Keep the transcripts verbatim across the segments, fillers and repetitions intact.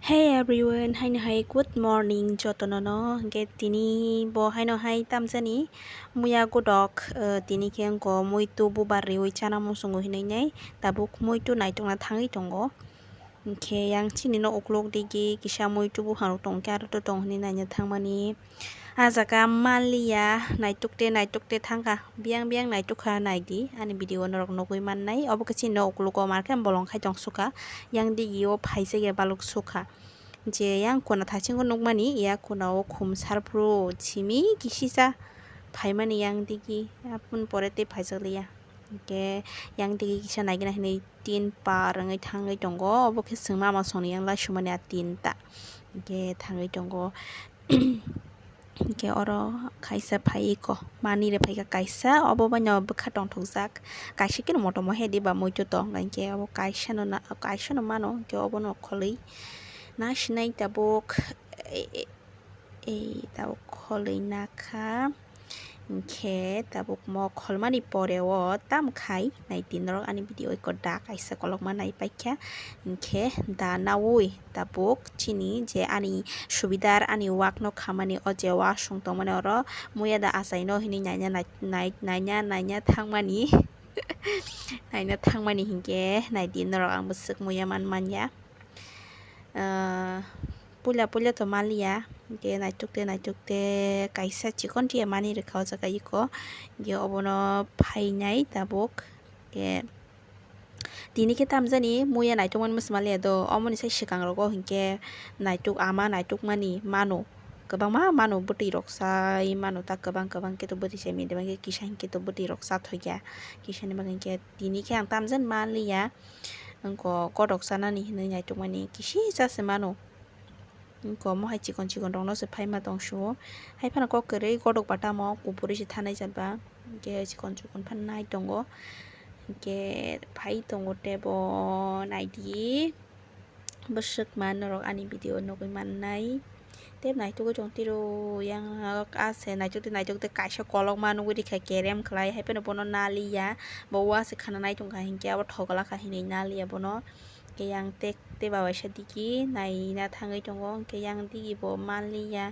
Hey everyone, haino hai good morning jotono no. Hwnkhe tini bo haino hai tamjani muya godok, eh, tini khe wngkha muitu bubar riwi chana muchungo hinwi nai tabuk muitu naitokna thangwi tongo. Hwnkhe yang chini no uklok digi kisa muitu buphang rok tongkhe aro to tong hinwi naina thangmani. Ah jaga manliya, naitukte naitukte thangkha, biyang biyang naitukha, naidi ani video norok nugwi mannai. Obo khe chini no uklogo, mar khe bolong khai tong sukha, yang digi o phaisa ya baluk sukha. Je yang kona thaisingo nukmani, ya kona o khum sarphuru simi kisisa phaimani yang digi, aboni pore tei phaijak liya. Hwnkhe yang digi kisa naigina hinwi tin par wngwi thangwi tongo, obo khe chwng mama songni yang laisumani a tinta hwnkhe thangwi tongo. Hwnkhe oro kaisa phai eko manwi rw phaikha kaisa, obo baino bwkha tongthokjak, kaisa khe motom o he diba muitu tong, hwnkhe obo kaisa no na-, kaisa no mano, hwnkhe obono kholwi nasinai tabuk, e, e, ei tabuk kholwi nakha, hwnkhe tabuk mo kholmani pore o tamkhai nai tin norok ani video eko da kaisa kolokma nai paikha, hwnkhe da naui tabuk chini je ani subidar ani wak no khamani o je wasung tongmani oro muya da achai no hinwi naina nai-, nai-, naina naina thangmani naina thangmani hwnkhe nai di norok ang bwswk muya man manya. Ah, puila puila to manliya, hwnkhe naitukte naitukte kaisa chikon tiya manwi rwkha o jaga eko, hwnkhe obono phainai tabuk, hwnkhe tini khe tamjani muya naitukmani mwswmaliya do, omoni sai swkang rogo hwnkhe naituk ama naitukmani mano, kwbangma mano bwtwi rok sai mano ta kwbang kwbang khe to bwtwi sai mide bangkhe kisa hinkhe to bwtwi rok chathoikya, kisani bagwi hinkhe tini khe ang tamjani manliya. Wngkha godok chanani hinwi naitukmani kisi chase mano. Wngkha omo hai chikon chikon rokno se phaima tongsuo. Hai phano kok kwrwi godok batamo kuphurwi se thanai jaba. Hwnkhe chikon chikon phano nai tongo. Hwnkhe phai tongo tebo naidi. Bwswk ma norok ani video nugwi mannai. Tei naitugwi tong tiro yang ase naituk tei naituk tei kaisa kolokma nugwi rikha kerem khlai hai phano bono naliya bo uase khana nai tongkha hinkhe abo thogla kha hinwi naliya bono. Hwnkhe yang tek tei babaisa digi naina thangwi tongo hwnkhe yang digi bo manliya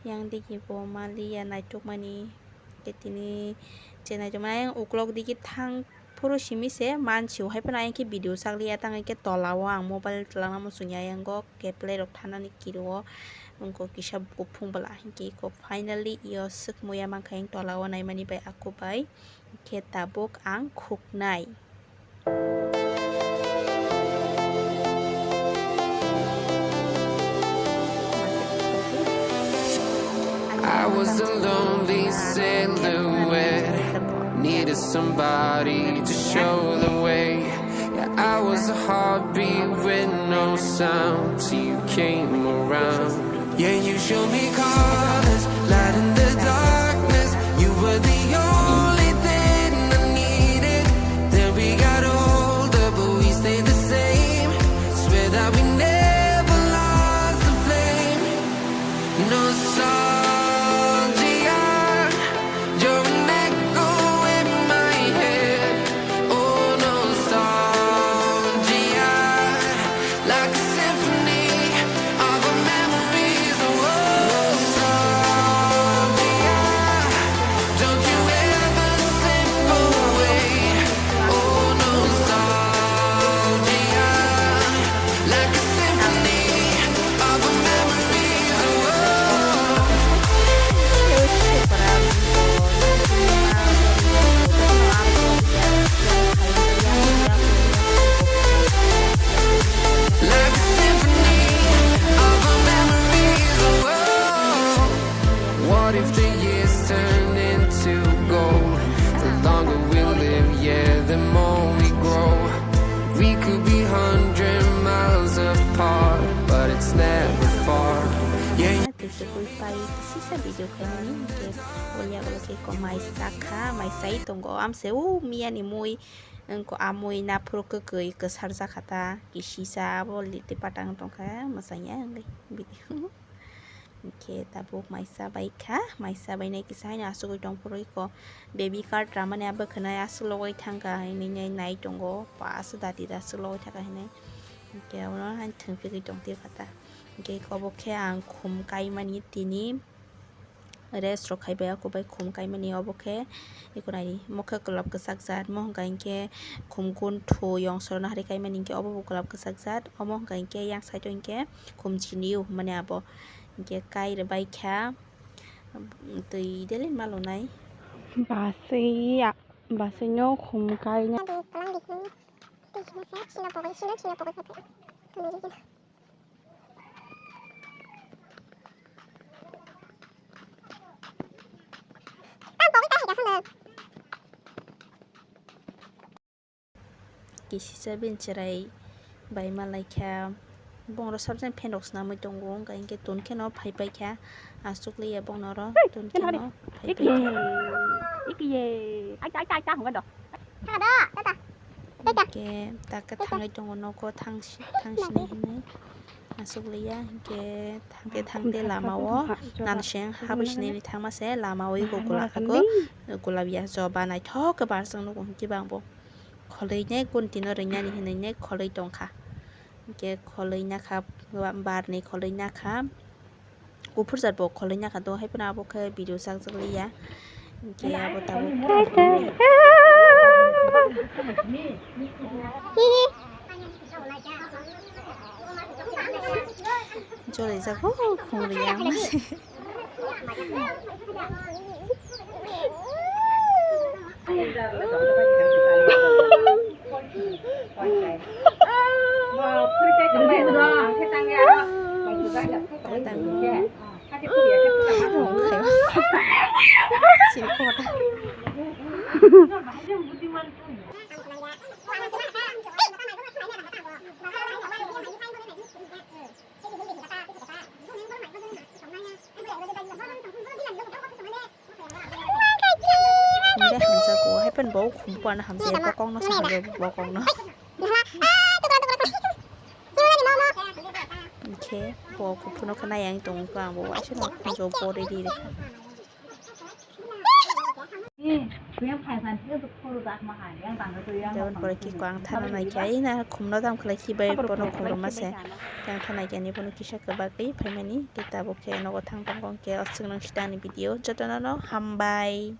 yang digi bo manliya naitukmani. Hwnkhe tini chenai tongmani ayang uklok digi thang phuru simi se mansio hai phano ayang khe video sakliya tang khe tola o ang mobile twlangna muchungya ayang go keplai rok thanani kiri o wngkha kisa buphung bwla hinkhe eko finally yo swk muya mankha ayang tola o naimani bai aku bai khe tabuk ang khuknai. I was a lonely silhouette, needed somebody to show the way. Yeah, I was a heartbeat with no sound till you came around. Yeah, you showed me colors, light in the darkness. You were the only thing I needed. Then we got older, but we stayed the same. Swear that we never lost the flame. Nostalgia, you're an echo in my head. Oh, nostalgia, like a symphony of our memories. Oh, nostalgia, don't you ever slip away. Oh, nostalgia, like a symphony of our memories. Oh. Like a symphony of our memories. Oh. What if the years turn into gold? The longer we live, yeah, the more we grow. We could be hundred miles apart, but it's never far. Yeah. Tei se bui pai sisa video khaimani hwnkhe, o yago khe ko mai sakha, mai sai tongo. Amse o miya ni mui wngkha, a mui naphuru kwkwi kwsarjakha ta, kisisa abo liti patang tongkha, mwsanya wngwi video. Hwnkhe tabuk maisa bai kha, maisa bainai kisa haino asugwi tongphuru iko baby card ramani abo khwnai aswk logwi thangkha hinwi nai tongo, pas dati da aswk logwi thangkha hinwi. Hwnkhe abono haino thwngphigwi tongtwi phatha. Hwnkhe obo khe ang khum kaimani tini rest rok khaibai, ako bai khum kaimani. Obo khe eko nai mo khe kwlap kwchak jat, mo hwnka hinkhe khum gunthu yong sorona hari kaimani hinkhe obo bo kwlap kwchak jat, omo hwnka hinkhe yang side o hinkhe khum chini o hwnmani abo hinkhe kai rwbai kha. Twi deli malonai. Basui ya, basui no khum kai na. Kisisa bini chwrai bai ma lai kha. Bongro sabjani fan rok swnamwi tongo, wngkha hinkhe tun kheno phai pai kha, aswk liya bongno oro tun kheno phai pai kha. Hinkhe taka thangwi tongo nogo thangsi-, thangsinai hinwi aswk liya hinkhe. Thangte thangte lama o nanseng habwi sinini thangma se lama o ego gula hago, gulab ya joba naithok khe bar chwng nugo hinkhe bang bo khwlwi ne continue rwinani hinwi ne khwlwi tongkha. Hinkhe khwlwi nakha, bar ni khwlwi nakha, kuphur jat bo khwlwi nakha do, hai phano abo khe video chak jak liya. Hinkhe abo tabuk Jolijak, o, khum riyang. Hwnwi hamjago, hai phano bo khum buana hamjak, bokongno se hamjak, bokongno. Hinkhe bo kuphurno khe nai ang tongo, ang bo waisa no khum jo bo ready rwkha. Jabon pore kiko ang thana naikha, ai na khumno tamo khlai khibai bono khum rwma se. Ang thana naikha ni bono kisa kwbagwi phaimani, khe tabuk khe nogo thang tongkha, hwnkhe o chwng nang sitani video jotono no hambai.